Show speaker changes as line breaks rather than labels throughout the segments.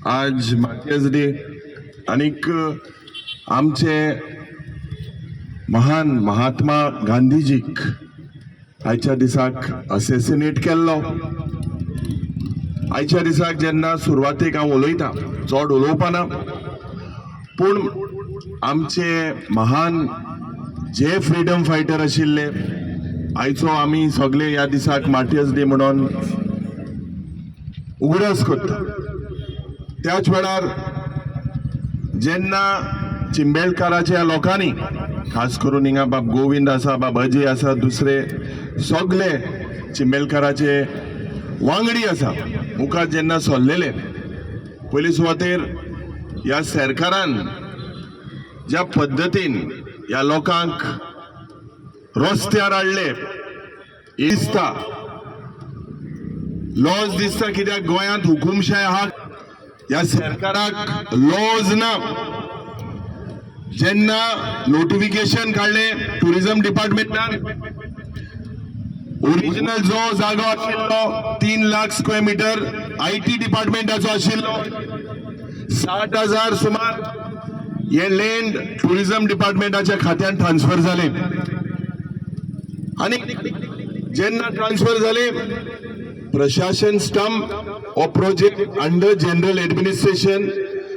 आज martyrs day आनीक आमचे महान महात्मा गांधीजीक आयच्या दिसाक असेसिनेट केल्लो. आयच्या दिसाक जेन्ना सुरवातेक हांव उलयतां, चड उलोवपाना, पूण आमचे महान जे फ्रिडम फायटर आशिल्ले, आयचो आमी सगळे ह्या दिसाक मार्टियर्स डे म्हणून उगडास करता. त्याच वेळार जेन्ना चिंबेलकाराच्या लोकांनी, खास करून हिंगा बाब गोविंद आसा, बाब अजय आसा, दुसरे सगळे चिंबेलकाराचे वांगडी आसा, मुखार जेन्ना सरलेले, पयली सुवातेर ह्या सरकारान ज्या पद्दतीन ह्या लोकांक रस्त्यार हाडले, दिसता लॉज दिसता, कित्याक गोंयांत हुकुमशाय आहा. ह्या सरकाराक लॉज ना. जेन्ना नोटिफिकेशन काडले टुरिझम डिपार्टमेंटान, ओरिजिनल जो जागो आशिल्लो 3 लाख स्क्वेअर मिटर IT डिपार्टमेंटाचो आशिल्लो, 60,000 सुमार हे लँड टुरिझम डिपार्टमेंटाच्या खात्यान ट्रान्सफर जाले. आनी जेन्ना ट्रान्सफर जाले, प्रशासन स्टंप हो प्रोजेक्ट अंडर जनरल एडमिनिस्ट्रेशन,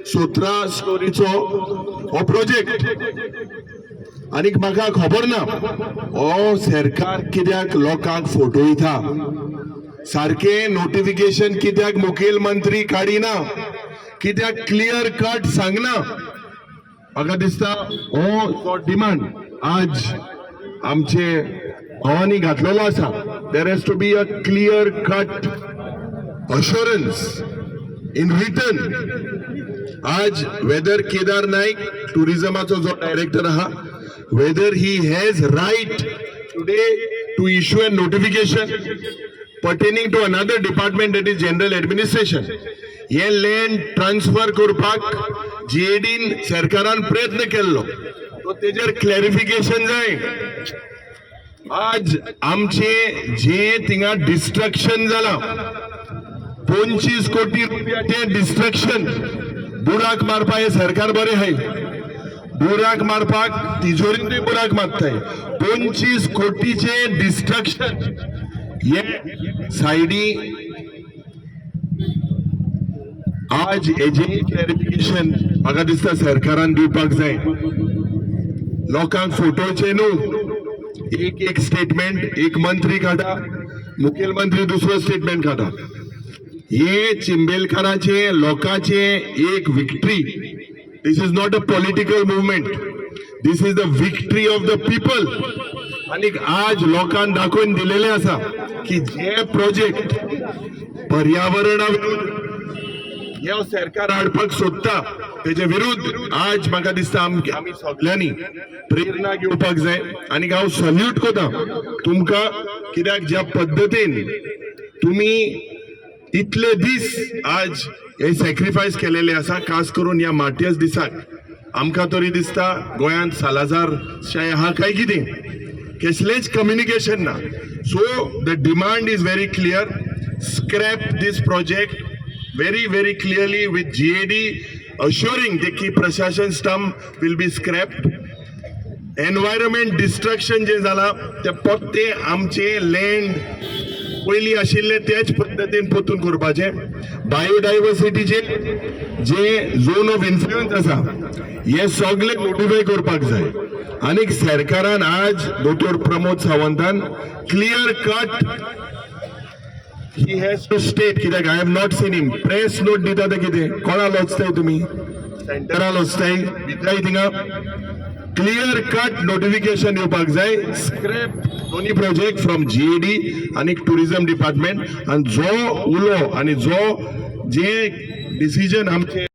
17 स्टोरीचो हो प्रोजेक्ट. आनीक म्हाका खबर ना हो सरकार कित्याक लोकांक फटयता. सारकें नोटिफिकेशन कित्याक मुखेलमंत्री काडिना? कित्याक क्लियर कट सांगना? म्हाका दिसता हो जो डिमांड आज आमचे भावांनी घातलेलो आसा, there has to be a clear cut assurance in written. आज वेदर केदार नाईक टुरिझमाचो जो डायरेक्टर आहा, whether he has right today to issue a notification pertaining to another department, that is general administration. हे लँड ट्रान्सफर करपाक जीएडीन सरकारान प्रयत्न केल्लो, तो तेजेर क्लॅरिफिकेशन जाय. आज आमचे जे थिंगा डिस्ट्रक्शन जाला, 25 कोटी रुपयाचे डिस्ट्रक्शन, बुराक मारपा हे सरकार बरें आहाय. बुराक मारपाक तिजोरींतूय बुराक मारताय. 25 कोटीचे डिस्ट्रक्शन हे सायडी आज हेजे क्लॅरिफिकेशन म्हाका दिसता सरकारान दिवपाक जाय. लोकांक फटोवचे न्हू. एक एक स्टेटमेंट एक मंत्री काडटा, मुखेलमंत्री दुसरो स्टेटमेंट काडटा. हे चिंबेलकाराचे लोकांचे एक victory. This is not a political movement, this is the victory of the people. आनी आज लोकांक दाखोवन दिलेले आसा की जे प्रोजेक्ट पर्यावरणा विरुद्ध हे सरकार हाडपाक सोदता, तेजे विरुद्ध आज म्हाका दिसता आमी सगल्यांनी प्रेरणा घेवपाक जाय. आनी हांव सल्यूट करता तुमकां, कित्याक ज्या पद्दतीन तुमी इतले दीस आज हे सॅक्रिफायस केलेले आसा, खास करून ह्या मार्टियर्स दिसाक आमकां तरी दिसता गोंयांत सालाजार शाय आहा काय कितें, कसलेंच कम्युनिकेशन ना. So the demand is very clear: scrap this project very, very clearly with GAD assuring की प्रशासन stump will be scrapped. Environment destruction जे जाला ते पोत्ते आमचे लँड पयलीं आशिल्ले त्याच पद्दतीन परतून करपाचें. बायोडायवर्सिटीचे जे झोन ऑफ इन्फ्लुयन्स आसा, हे सगळे नोटिफाय करपाक जाय. आनी सरकारान आज दोतोर Pramod सावंतान clear cut he has to state, कित्याक I have not seen him. Press note दिता ते कितें? कोणा लजताय तुमी? सेंटरा लजताय भिताय थिंगा. क्लियर कट नोटिफिकेशन येवपाक जाय, स्क्रॅप दोन्ही प्रोजेक्ट फ्रॉम जीएडी आनी टुरिझम डिपार्टमेंट. आनी जो उलो आनी जो जे डिसिजन आमचे